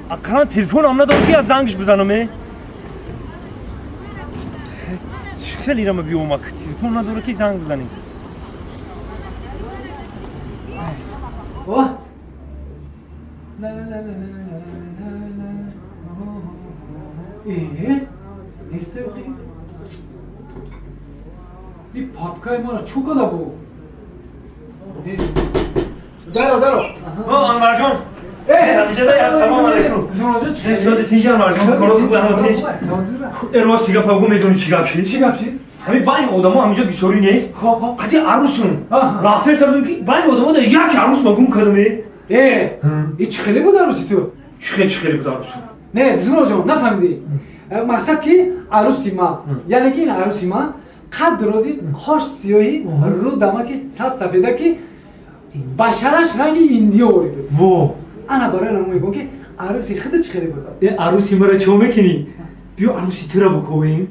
Ақаллан телефонам надорам, ки аз зангш бизанам. Е, хеле рама биомак, телефон надора, ки занг бизанем. О! Э, нестай охи? И папкаи мара чӯ када бу? Даро, даро. О, Анварҷон! Ассалому алайкум. Сози тинҷи, Анварҷон, коро хуб, ҳама тинҷ. Рост гап гу, медонӣ, чӣ гап шид? Чӣ гап шид? Ҳамин байни одамо ҳаминҷо бисёрӣ нест. Хоб, хоб. Қади арӯсум рафта сабдум, ки байни одамо да як арӯс ма гум кардам, е. Э, и чӣ хеле буд арӯси ту? Чӣ хеле буд арӯсум? Не, Зуроҷон, нафаҳмидӣ. Мақсад ки арӯси ма, яъне ки ин арӯси ма қад рози, қош сиёҳӣ, рӯ дамаки саб сафеда, ки башараш ранги индиёвори буд. Во! Ана, барои намо мегӯм, ки арӯси худа чӣ хеле буд. Э, арӯси мара чо мекунӣ? Биё, арӯси тура буковем.